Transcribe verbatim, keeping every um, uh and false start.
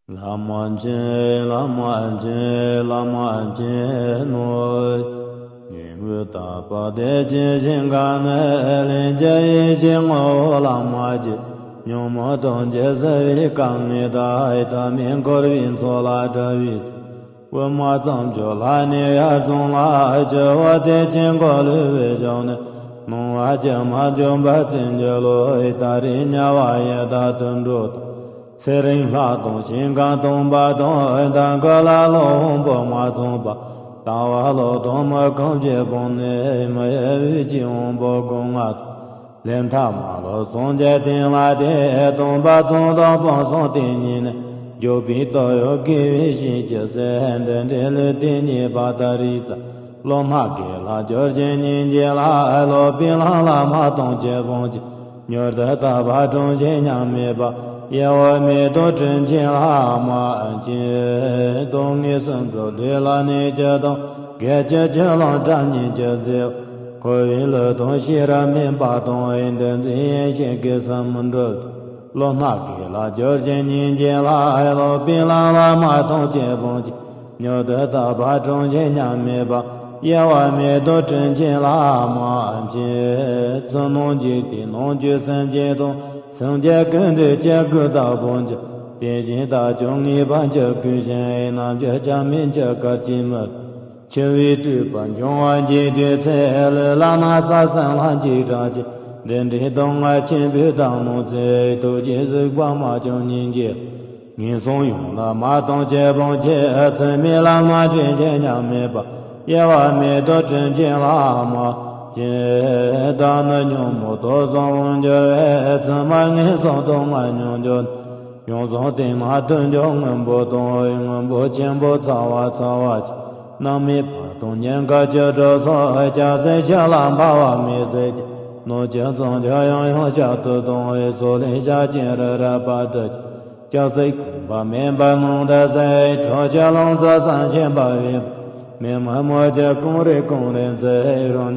བླ་མ་མཁྱེན། བླ་མ་མཁྱེན། བླ་མ་མཁྱེན་ནོ། ཉིད་ཀྱི་དག་པ་དེ་ཇི་བཞིན་གང་ནས་ལྷན་སྐྱེས་ཡེ་ཤེས་ངོ་བོ་ལ་མ་སྐྱེས། ཉོན་མོངས་དང་བཅས་བསྲེས་པའི་སྐལ་མེད་དག། ཐ་མལ་འཁོར་བའི་མཚོ་ལ་བྲལ་བའི་ཚེ། དབུ་མ་ཙམ་གྱི་ལྷ་ནས་ཡར་ཙམ་ལ་སྤྱི་བོ་དེ་ཆེན་གོ་ལུས་པའི་ཞབས་ནས། སྣང་བ་ཅན་མ་བྱོན་པ་ཙམ་གྱི་བློ་ཡི་ད་རེས་དམྱལ་བ་ཡི་དྭགས་དུད་འགྲོ་དང་། ཚེ་རིང་ལྷ་དང་ཞིང་ཁམས་སྟོང་པ་དང་། དང་ཀུན་ལ་བློ་དབང་པོ་མ་ཚང་པ། ལྟ་བ་བློ་དང་མི་ཁོམ་བཅས་སྤངས་ནས། མི་ཡི་དབུས་ཀྱི་དབང་པོ་སྒོ་ལྔ་ཚང་། ལས་མཐའ་མ་ལུས་སངས་རྒྱས་བསྟན་ལ་དད། སྟོང་པ་ཚང་དང་སྤངས་སངས་དེ་ཉིད་ནི། འཇུག་པའི་སྟོབས་ཡོད་དགེ་བའི་བཤེས་ཀྱིས་གསལ། འདི་འདྲའི་ལུས་རྟེན་རྙེད་པ་ད་རེས་ཙམ། བློ་སྣ་དགེ་ལ་སྦྱོར་ཞིང་སྙིང་རྗེ་ལ། སློབ་པའི་ལམ་ལ་མ་བཏང་ཅི་སྤང་ཅི། མྱུར་དུ་དག་པ་དྲུངས་བཞེས་མཉམ་མེད་པ། དབྱེ་བ་མེད་དོ་དྲིན་ཅན་བླ་མ་མཁྱེན། སྟོང་ཉིད་སུམ་ཅུ་ལུས་ལ་གནས་ཀྱི་དང་། གལ་ཆེ་ཆེ་ལོངས་སྤྲང་ཉིད་ཀྱི་མཛེས། འཁོར་བའི་ལུས་དང་ཤེས་རབ་མིན་པ་དང་། འདུ་འཛི་ཡེ་ཤེས་ཀྱི་ས་མུ་འགྲུབ། བློ་སྣ་དགེ་ལ་སྦྱོར་ཞིང་སྙིང་རྗེ་ལ། སློབ་པའི་ལམ་ལ་མ་བཏང་ཅི་སྤང་ཅི། མྱུར་དུ་དག་པ་དྲུངས་བཞེས་མཉམ་མེད་པ། དབྱེ་བ་མེད་དོ་དྲིན་ཅན་བླ་མ་མཁྱེན། ཕྱི་ནང་འཇིག་རྟེན་ནང་བཅུད་སེམས་ཅན་དང་། སེམས་ཅན་ཀུན་འདུས་སྐྱེ་དགུའི་བདག་པོ་མཁྱེན། དེ་བཞིན་བདག་ཀྱང་ངེས་པར་འཇུག་དགོས་ཤིང་། རྣམ་འགྱུར་ཆ་མེད་འཇུག་གར་གྱིས་མི། འཆི་བའི་དུས་པ་འབྱུང་བ་འཇིག་དུས་ཚེ། ལུས་ལ་ན་ཚ་སེམས་ལ་འཇིགས་སྐྲག་ཅན། འདི་འདྲའི་སྡུག་བསྔལ་ཆེན་པོའི་གདམས་ངག་ཚེ། ཐུགས་རྗེས་གཟིགས་པ་མ་བྱམས་སྙིང་རྗེ། ངན་སོང་ཡོངས་ལ་མ་བཏང་ཅི་སྤང་ཅི། ཚུལ་མིན་ལམ་སྣ་དྲིན་ཅན་མཉམ་མེད་པ། དབྱེ་བ་མེད་དོ་དྲིན་ཅན་བླ་མ་མཁྱེན། བདག་ནི་ཉོན་མོངས་དུག་གསུམ་འོང་འགྱུར་བའི། ཕྱི་མ་ངན་སོང་སྡུག་བསྔལ་མྱོང་འགྱུར། ཡང་བཟང་བསྟན་ན་དུད་འགྲོ་སྔོན་པོ་དང་། སྔོན་པོ་ཆེན་པོ་ཚ་བ་ཚ་བ་ཅན། ནམ་མི་བར་དང་ཉེན་ཁ་བཅུ་དྲུག་སོགས། སྐྱ་སེར་ཞི་ལ་འབར་བ་མེ་སྲེག་ཅན། ནོར་ཅན་ཙམ་ཀྱང་ཡང་ཡང་བཤགས་སུ་གཏོང་བའི། སོགས་ལན་ཞག་གཅིག་རི་རབ་བར་དུ་ཅིག། སྐྱ་སེར་ཁང་པ་མེ་འབར་ནང་དུ་ཟད། ཁྲག་ཆུ་རླུང་འཚུབ་བསམ་ཤེས་འབར་བའི། མི་མང་མོ་ཆེ་གང་རེ་གང་རེ་འཚིག། རང་